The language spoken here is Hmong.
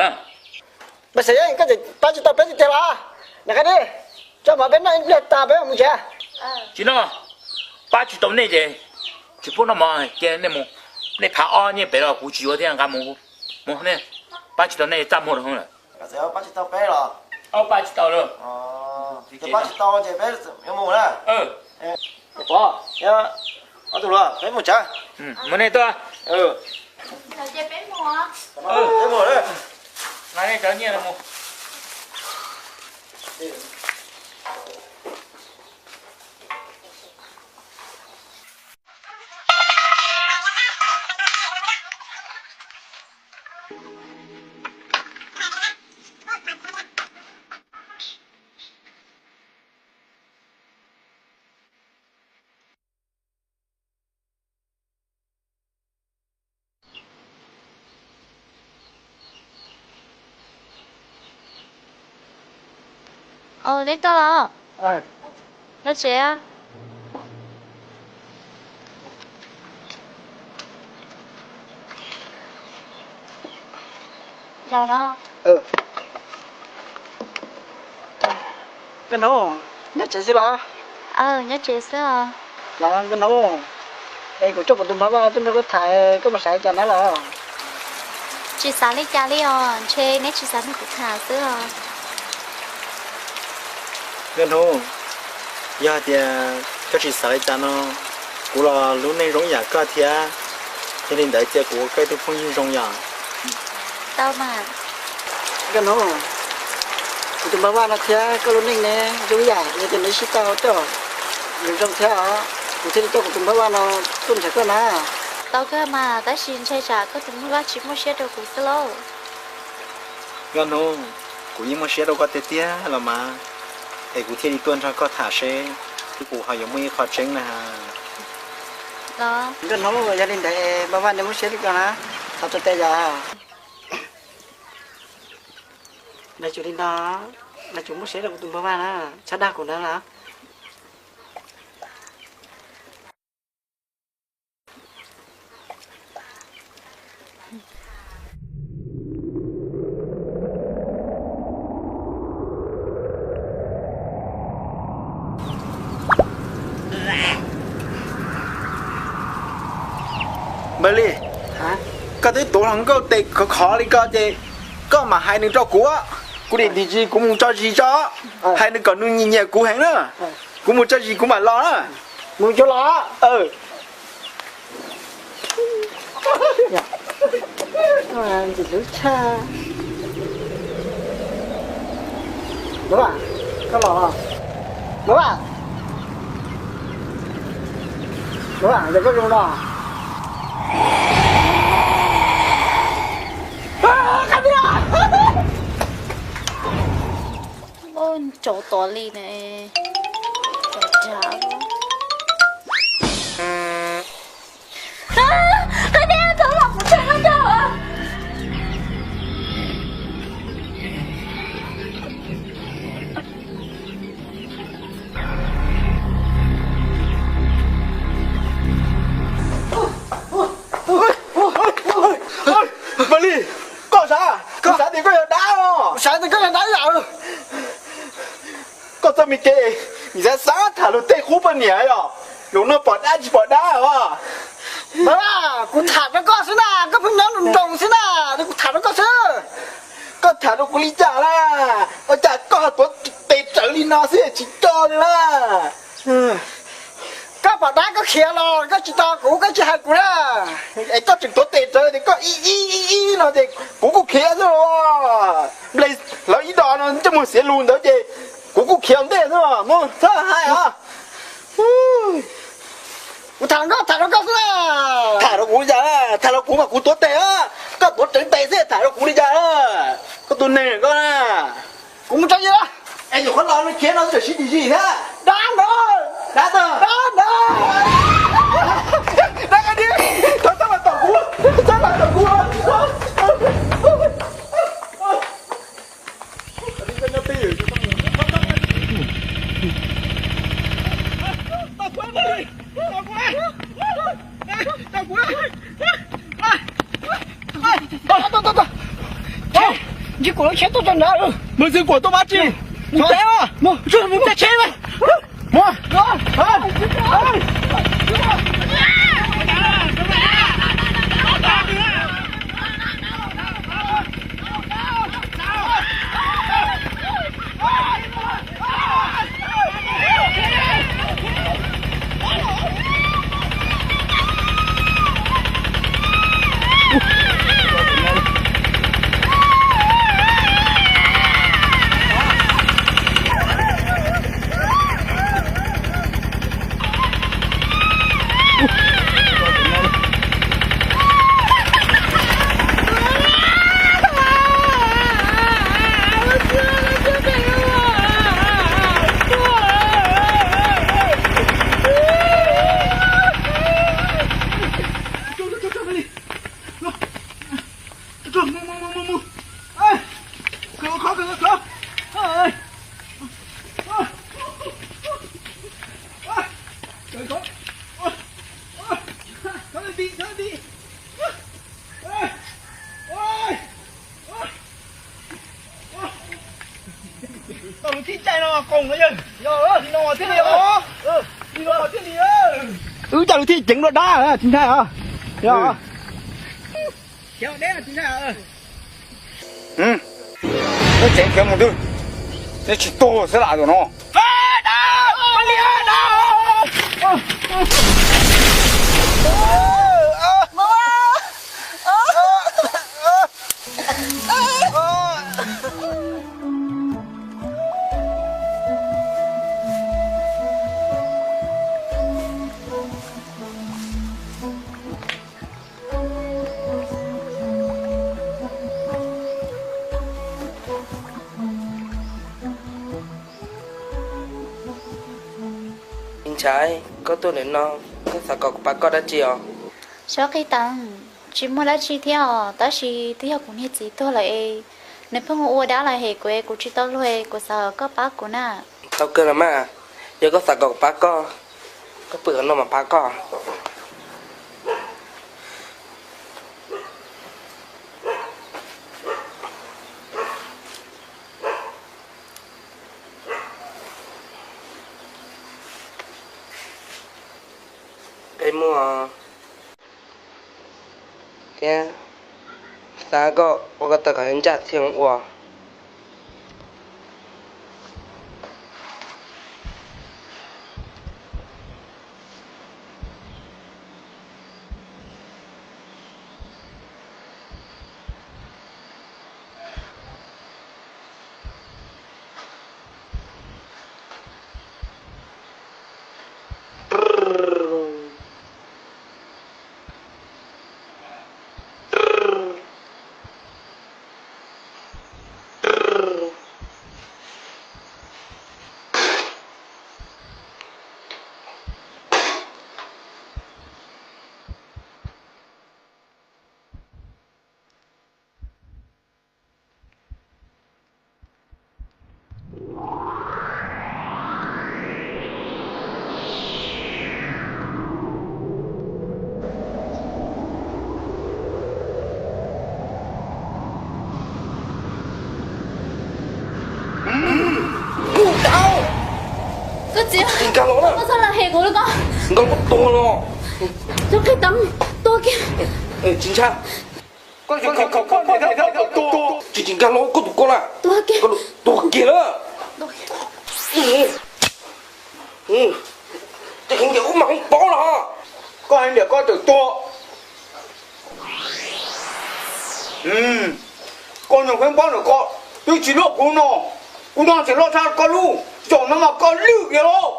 Pab xeem, koj tseem pab tsis tau peb tiag tiag los? Nqa qhia di, tso mov peb noj ib pliag tas peb mam mus tsev. Tsis noj, pab tsis tau nej ces tsis pub noj mov, cia nej mus. Nej phav ob nyiaj pem los kuv tsis yuav thiab, nqa mus. Mus, pab tsis tau nej txaj muag rau lawm. Pab tsis tau peb los? Pab tsis tau lawm. Pab tsis tau ces peb yuav mus na. Pov, ob tug hluas, peb mus tsev. Mus nej tuaj. Peb mus. Nqa nej cov nyiaj no mus. Ua li tuaj los? Los tsev. Los no. Nkauj hnub, nyob tsev xwb los? Nyob tsev xwb os. Los nkauj hnub, es kuv coj kuv tus npawg Vaj tuaj nrog koj tham, koj puas xav li cas na los? Tsis xav li cas li os, ntshe neb tsis xav nrog kuv tham xwb os. Nkauj hnub, yog hais tias koj tsis xav li cas no, kuv los lub neej zoo ib yam koj thiab, yog li ntawd cia kuv ua koj ib tug phooj ywg zoo yom. Tau mas. Nkauj hnub, kuv tus npawg Vaj no thiab koj lub neej ne zoo ib yam, yog tias neb sib tau coj zoo thiab os, kuv thiaj li coj kuv tus npawg Vaj no tuaj nrhiav koj na. Tau kawg mas, tab sis ntshe tsam koj tus npawg Vaj tsis muaj siab rau kuv xwb lauj. Nkauj hnub, kuv yeej muaj siab rau koj tiag tiag los mas, es kuv thiaj li tuaj nrog koj tham seb kuv ho yuav muaj ib qho tseeb na. Nkauj hnub, yog li ntawd npawg Vaj nws muaj siab li cas na, thov txhais tes yom. Nws tsuas li no, nws tsuas muaj siab rau kuv tus npawg Vaj na, txhob dag kuv ntawd na. Npawg Lis, koj twb tuav hluas nkauj tes khov khov li ko ces koj mam hais nws rau kuv. Kuv dim dim zis kuv mus tso zis tso, hais nws kom nws nyiam nyiam kuv heev na. Kuv mus tso zis kuv mam los na. Mus cog los. Ntxim hlub tshaj. Npawg Vaj, koj los los? Npawg Vaj, npawg Vaj, yog koj zoo no. Ua ntsaum tom li ne. Qhov niag tau los kuv tsev no rau. Npawg Lis, koj xav, koj xav tias koj yog dab os? Xav tias koj yog dab yom. Koj txoj me kev, nim xav xav tham luag tej qub poj niam yom, lus no pom dab tsis pom dab os. Npawg Vaj, kuv tham rau koj xwb na, koj pheej nyob nroos nroos xwb na, kuv tham rau koj xwb. Koj tham rau kuv li cas na? Ua cas koj ho tuav tes rawv li no xwb tsis coj li na? Koj pom dab koj khiav los koj tsis tos kuv, koj tsis hais kuv na. Es koj tseem tuav tes rawv tias koj ib ib ib ib no ces kuv kuj khiav xwb. Nplej hlawv ib dos no coj mus xiav lus ntawd ces kuv kuj khiav ntej xwb. Mus txhob hais os. Kuv tham rau koj, tham rau koj xwb na. Tham rau kuv li cas? Tham rau kuv mas kuv tuav tes, koj tuav rawv tes xwb tham rau kuv li cas? Koj tus neeg koj na. Kuv mus tso zis. Es nyuam qhuav los no khiav no twb tseem sib dim zis thiab. Dab no, dab no, dab no. Dab no, thov txhob los tom kuv, txhob los tom kuv. Tsis kuam lub tsheb tuaj tso ntawd. Mus txwv kuam tuaj pab tsis. Mus teb, mus teb tsheb. Tau lub thib caij no qoos no yawg. Li no thiaj li os. Li no thiaj li. Wb coj lub thib ceev dua dab tsis ntshai os. Yog. Khiav deb tsis ntshai. Neb tseev khiav mus twg? Neb tsis tuag xwb lam tus no. Ntshai, koj tuaj ntawm no, koj xav kom kuv pab koj dab tsi os? Sob Qij Teev, tsis muaj dab tsi thiab os, tab sis twb yog kuv niag txiv tuag lawm es nws pheej ua dab los hem kuv es kuv tsis tau luag es kuv xav kom koj pab kuv na. Tau kawg los mas, yog koj xav kom kuv pab koj, koj pw qhov no mas pab koj. Qe muag thiab, xav koj ua koj tau kom ncaj thiaj ua. Koj txiv, koj txhob lam hem kuv li koj. Nkauj tuag los. Sob Qij Teev, tuag kiag. Tsis ntshai. Koj tsis, koj tsis nkag hlo koj tus koj na. Tuag kiag lawm. Ces kheev tias ub mas hoob pob los. Koj hais tias koj txawm tuag. Koj nyuag hoob pob ntawm koj twb tsis luaj kuv no, kuv no tseem loj tshaj koj lub, zaum no mas koj lwj kiag lauj.